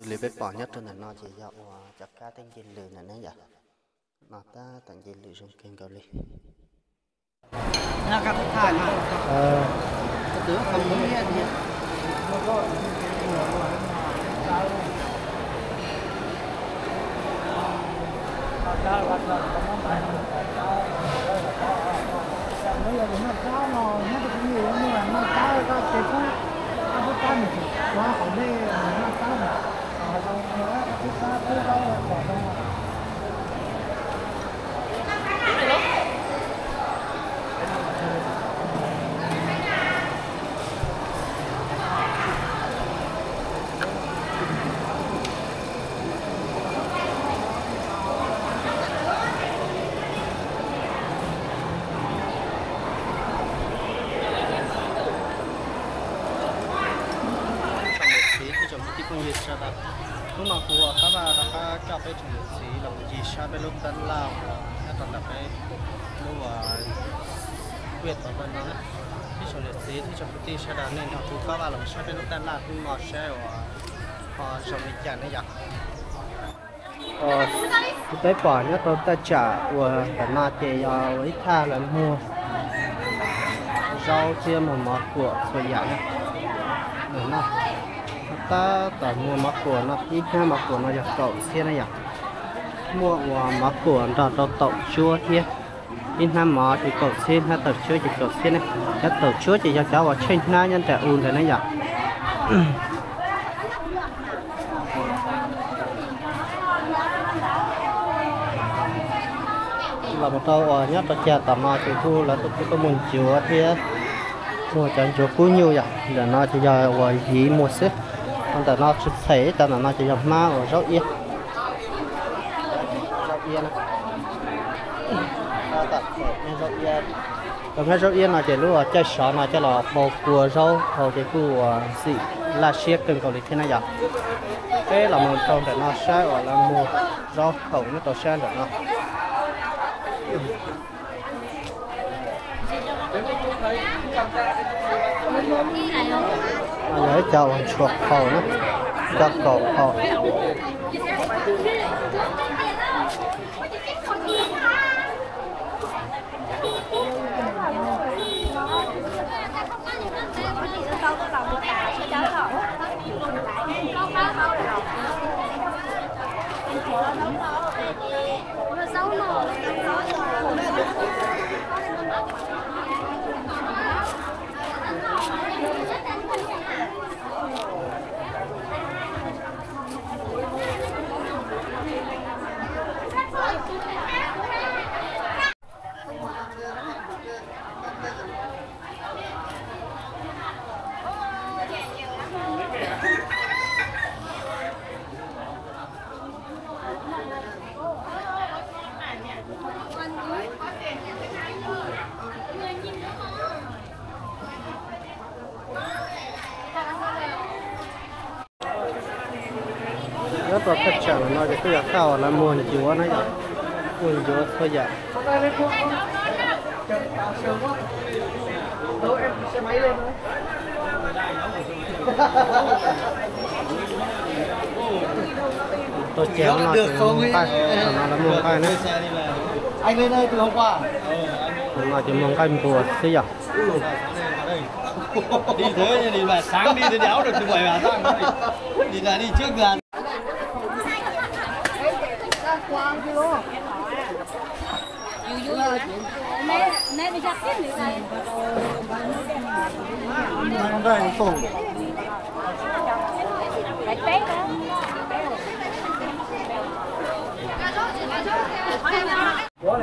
Lwm peb pom nyob rau ntawm no ces yog uas cov kab tej nce lwm ntawm ne yom. No tab tom nce lwm zoo kawg nkaus li. Tsoom niam txiv thiab tsoom kwv tij phooj ywg sawv daws, hnub no kuv ua Kab Vaj rov qab coj peb tsoom niam txiv los mus ncig saib peb lub tab laj uas nyob rau ntawm peb lub uas kuj yog tom ntej no na. Peb tsoom niam txiv thiab tsoom kwv tij sawv daws, nej nrog kuv Kab Vaj los saib peb lub tab laj hnub no saib uas ho zoo li cas ne yom. Peb pom nyob rau thaj tsam uas ntawm no ces yog ua ib thaj lawv muag zaub thiab muag mov kuam txhua yam na. Ntawm no tab tom muag mov kuam no, ib hnab mov kuam no yog kaum txhiab na yom. Muaj uas mov kuam nrog rau taum tsuab thiab. Ib hnab mov ces kaum txhiab, hnab taum tsuab ces kaum txhiab ne. Cov taum tsuab ces yog cov uas tsheej hnab nyob nram u ntawd na yom. Los mus rau uas nyob rau cag tom no ces kuj lawv kuj tuaj muag ncuav thiab, muag cov ncuav kub nyuj yom. Ntawm no ces yog uas yiv muag xwb. Ho ntawm no tsis txhais, cov ntawm no ces yog hmab uas zaub iab. Zaub iab, cov hmab zaub iab no ces lub caij sov no coj los hau kua zaub hau ces kuj uas ntxim laj siab kawg nkaus li thiab na yom. Peb los mus rau ntawm no saib uas lawv muag zaub khaum nyob rau sab ntawm no. Yog ib co uas ntshua khaum na, co kaum khaum. Nyob rau thaj tsam no ces kuj yog thaj uas lawv muag ncuav na yom, muag ncuav txhua yam. Rau cag no ces muag nqaij, no lawv muag nqaij na. No ces muag nqaij npua xwb yom.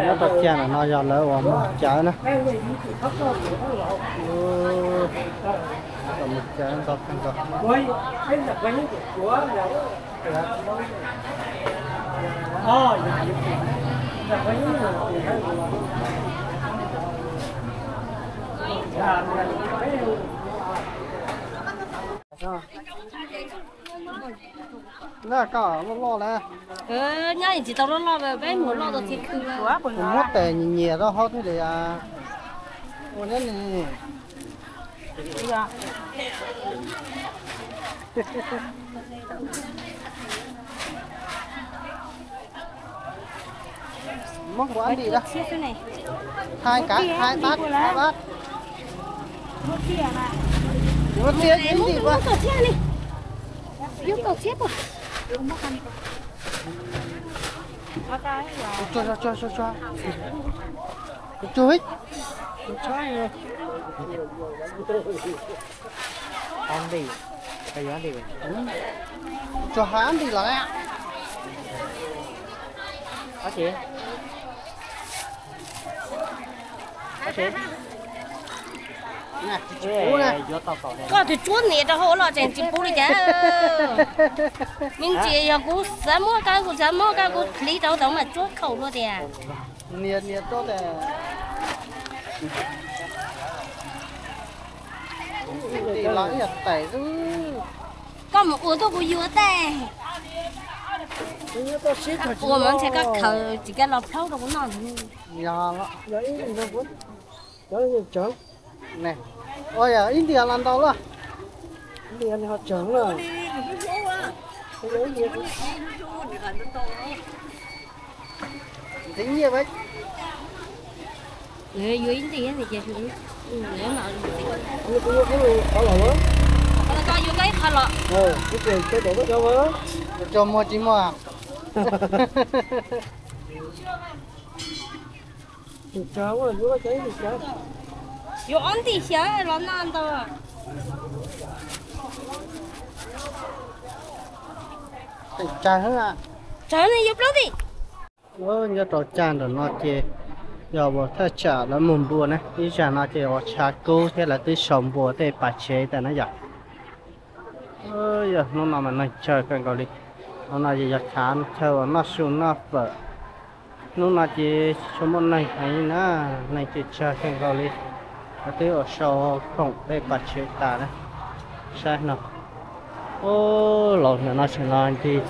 Nyob rau cag no yog lawv uas muag cawv na. Muag cawv ntau kawg nkaus. Laj koj loj loj lawm. Nyob tsis tau loj loj, peb mus loj tau txhia khw. Kuv muab tes nyias nyias rau hauv thiaj li ua neb ni. Muab kuv ab ntim da. Hai cái, hai bát, hai bát. Muab txiab ib ntim pas. Tsuag tsuag tsuag tsuag. Tsuag ib. Tsuag hai ab ntim los. Koj tus tsuab niam rau hauv los tseem tsis pub li cas. Me ntsis yog kuv xav muab kab, kuv xav muab kab, kuv hliv rau tau mas tsuab khaum dua tias. Nias nias rau tias. Koj mus ua tuaj kuv yuav tej. Ua mas ntshe koj khaws tsis kaj los plaub rau kuv noj. Ua yog ib ntiag los ntau luaj. Ntxiv nyiaj. Yuav ib ntiag ces yuav koj ib qho los. Tsuag muag tsis muag. Yuav ob ntim xyaw los noj ntau. Tsawg ne, yuav plaub ntim. Nyob rau cag ntawm no ces yog uas thaj tsam lawv muag npua na, ib zag no ces uas tshav kub thiab lawv twb sau npua tej pas tsev tas na yom. Yog hnub no mas neeg tsawg kawg nkaus li. Hnub no ces yog tshav chaw uas noj su noj fawm. Hnub no ces tsis tshua muaj neeg heev na, neeg ces tsawg kawg nkaus li. Lawv twb uas sau khoom tej pas tsev tas na. Saib no. Ub, laus ntawm no tseem los ncig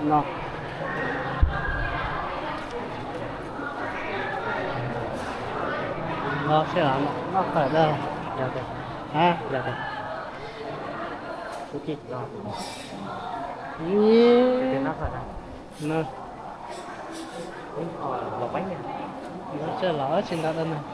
no. Los seb los noj fawm da. Yog tias, yog tias, kuv cia los. Los tsis ntau dab neeg.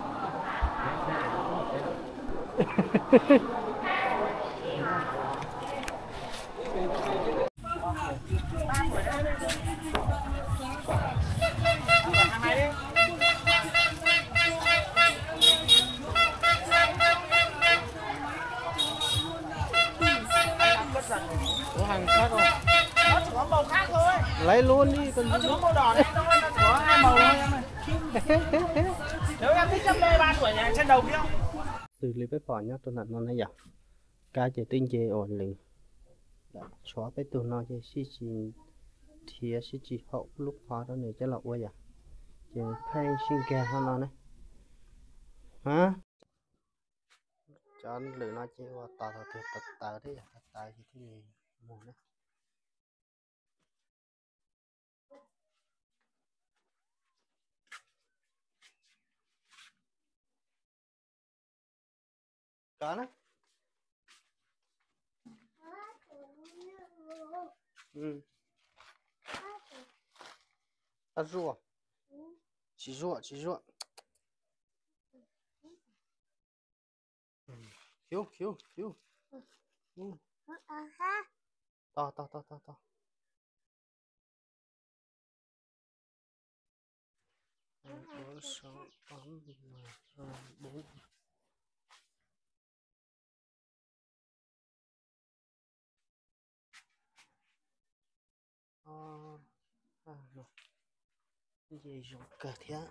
Lấy luôn đi, còn gì nữa. Xws li peb pom nyob rau ntawm no na yom, kab ces twb nce ua lwm, tshuav peb tug no ces sib tsis nrhiav sib tsis haum lub qhov rau nws coj los ua yom, ces pheej sib nkag no no na. Cov lwm no ces ua tos thaum twg tawv tawv thiab yog tawv tawv ces thiaj li mus na. Kov na. Zuaj, tsis zuaj, tsis zuaj. Khiv, khiv, khiv. Tog, tog, tog, tog, tog. Nce zoo kawg thiab.